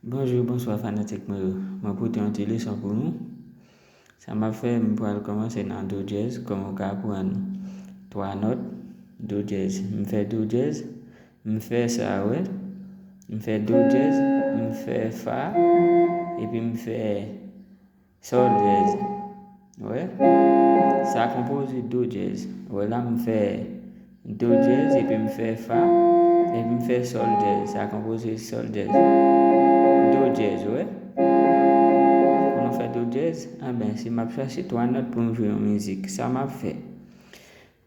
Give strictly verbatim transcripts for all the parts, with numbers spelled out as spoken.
Bonjou, bonswa fanatik mwen yo. Mwen pote yon ti leson pou nou. Sa m ap fè, m pral kòmanse nan do dyèz, kòm ou ka aprann twa nòt do dyèz. M fè do dyèz, m fè sa, wè. M fè do dyèz, m fè fa, epi m fè sòl dyèz. Wè? Sa konpoze do dyèz. Wè la, m fè do dyèz, epi m fè fa, epi m fè sòl dyèz. Sa konpoze sòl dyèz. Do dyèz, wè? Pou nou fè do dyèz, anben, si m ap chache twa nòt pou m jwe yon mizik, sa m ap fè?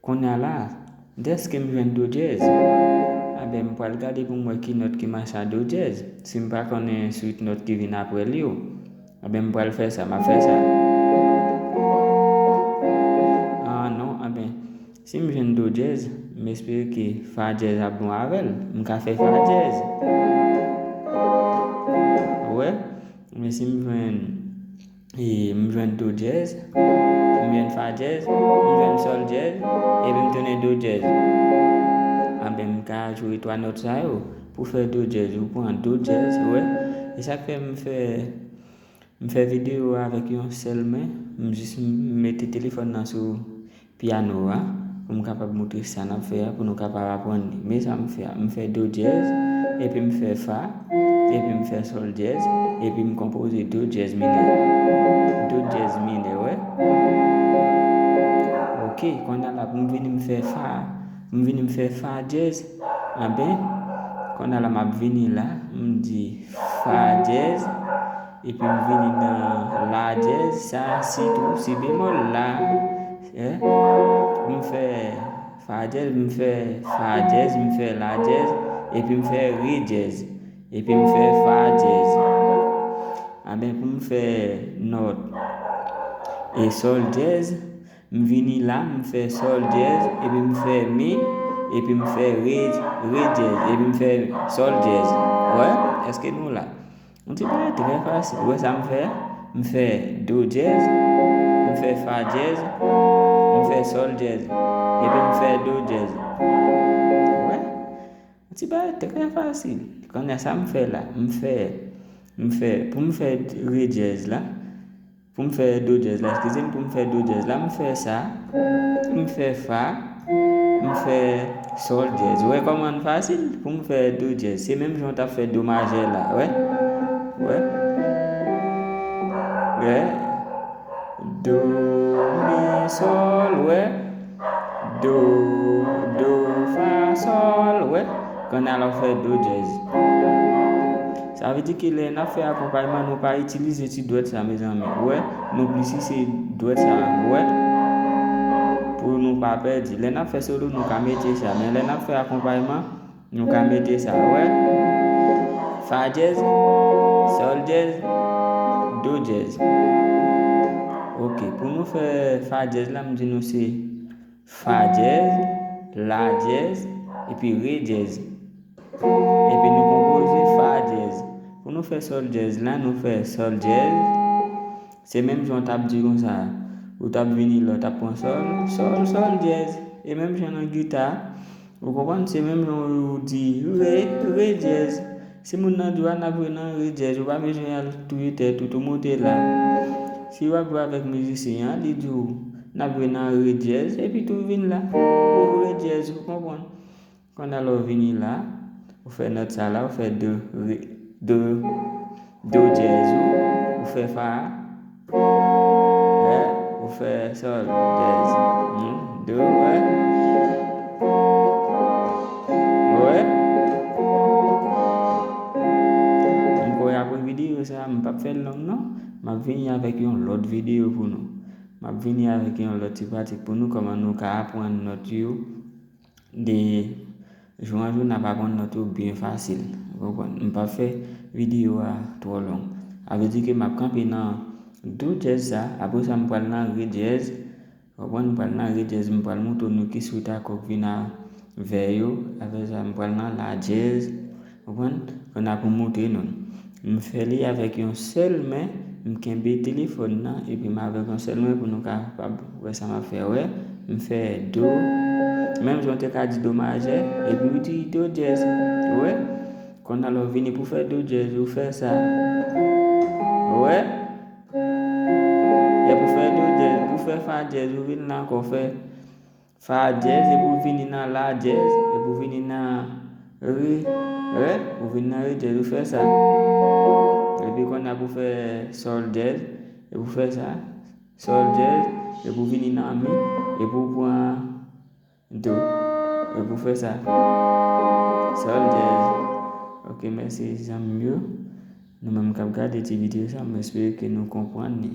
Kounye a la, dèske m jwenn do dyèz, anben, m pral gade pou m wè ki nòt ki mache a do dyèz. Si m pa konnen swit nòt ki vin apre l yo, anben, m pral fè sa, m ap fè sa. Ah non, anben, si m jwenn do dyèz, m espere ke fa dyèz ap bon avè l. M ka fè fa dyèz. Wè, men si m jwenn, e, m jwenn do dyèz, m jwenn fa dyèz, m jwenn sòl dyèz, epi m tounen do dyèz. Anben, m ka jwe twa nòt sa yo. Pou fè do dyèz, ou pran do dyèz, wè. E sa k fè m fè, m fè videyo a avèk yon sèl men, m jis mete telefòn nan sou pyano a, pou m kapab montre sa n ap fè a, pou nou kapab aprann li. Men sa m fè a, m fè do dyèz, epi m fè fa, epi m fè sòl dyèz, epi m konpoze do dyèz minè. Do dyèz minè, wè. Ok, kounye a la pou m vini m fè fa, m vini m fè fa dyèz, anben, kounye a la m ap vini la, m di fa dyèz, epi m vini nan la dyèz, sa si tou, si bemòl la, eh, m fè fa dyèz, m fè fa dyèz, m fè la dyèz, epi m fè re dyèz, epi m fè fa dyèz. Anben, pou m fè nòt e sòl dyèz, m vini la, m fè sòl dyèz, epi m fè mi, epi m fè re, re dyèz, epi m fè sòl dyèz. Wè, èske nou la? Yon ti bagay trè fasil. Ou wè sa m fè a? M fè do dyèz, m fè fa dyèz, m fè sòl dyèz, epi m fè do dyèz. Ou wè? Yon ti bagay trè fasil. Kounye a sa m fè la? M fè, m fè, pou m fè re dyèz la, pou m fè do dyèz la, eskize m, pou m fè do dyèz la, m fè sa, m fè fa, m fè sòl dyèz. Ou wè kòman l fasil pou m fè do dyèz? Se menm jan w t ap fè do majè la, wè? Wè? Wè? Do, mi, sòl, wè? Do, do, fa, sòl, wè? Kounye a la w fè do dyèz. Sa vle di ke lè n ap fè akonpayman, nou pa itilize ti dwèt sa, mezanmi. Wè, nou plis se dwèt sa, wè. Pou nou pa pèdi. Lè n ap fè solo, nou ka mete sa. Men lè n ap fè akonpayman, nou ka mete sa, wè. Fa dyèz, sòl dyèz, do dyèz. Ok, pou nou fè fa dyèz la, m di nou se fa dyèz, la dyèz, epi re dyèz. Epi nou konpoze fa dyèz. Pou nou fè sòl dyèz la, nou fè sòl dyèz. Se menm jan w t ap di konsa. Ou t ap vini la, w t ap pran sòl, sòl, sòl dyèz. E menm jan nan gita, ou konprann? Se menm jan ou di re, re dyèz. Si moun nan di w a n ap jwe nan re dyèz, ou pa bezwen al touye tèt ou tou monte la. Si w ap jwe avèk mizisyen an, li di w n ap jwe nan re dyèz, epi tou vin la. Ou re dyèz, ou konprann? Kounye a la w vini la, ou fè nòt sa la, ou fè do, re, do, do dyèz ou, ou fè fa, wè, ou fè sòl dyèz. Hmm, do, wè. Wè. M kwè apre videyo sa, m p ap fè l long non. M ap vini avèk yon lòt videyo pou nou. M ap vini avèk yon lòt ti pratik pou nou, kòman nou ka aprann nòt yo. De jou an jou, n ap aprann nòt yo byen fasil. Ou konprann? M p ap fè videyo a twò long. Sa vle di ke m ap kanpe nan do dyèz sa, apre sa m pral nan re dyèz. Ou konprann? M pral nan re dyèz, m pral montre nou ki swit akò k vin avè yo. Apre sa, m pral nan la dyèz. Ou konprann? Kounye a pou m montre nou l. M fè li avèk yon sèl men, m kenbe telefòn nan, epi m avèk yon sèl men pou nou kapab wè sa m ap fè, wè. M fè do, menm jan w te ka di do majè, epi ou di do dyèz, wè. Kònè a lè w vini pou fè do dyèz, ou fè sa. Ou wè? E pou fè do dyèz, pou fè fa dyèz, ou vin la ankò fè fa dyèz, epi w vini nan la dyèz, epi w vini nan re, re, ou vini nan re dyèz, ou fè sa. Epi kònè a pou fè sòl dyèz, epi w fè sa. Sòl dyèz, epi w vini nan mi, epi w pran do, epi w fè sa. Sòl dyèz. Ok, mèsi zanmi m yo. Nou menm k ap gade ti videyo sa, mwen espere ke nou konprann li.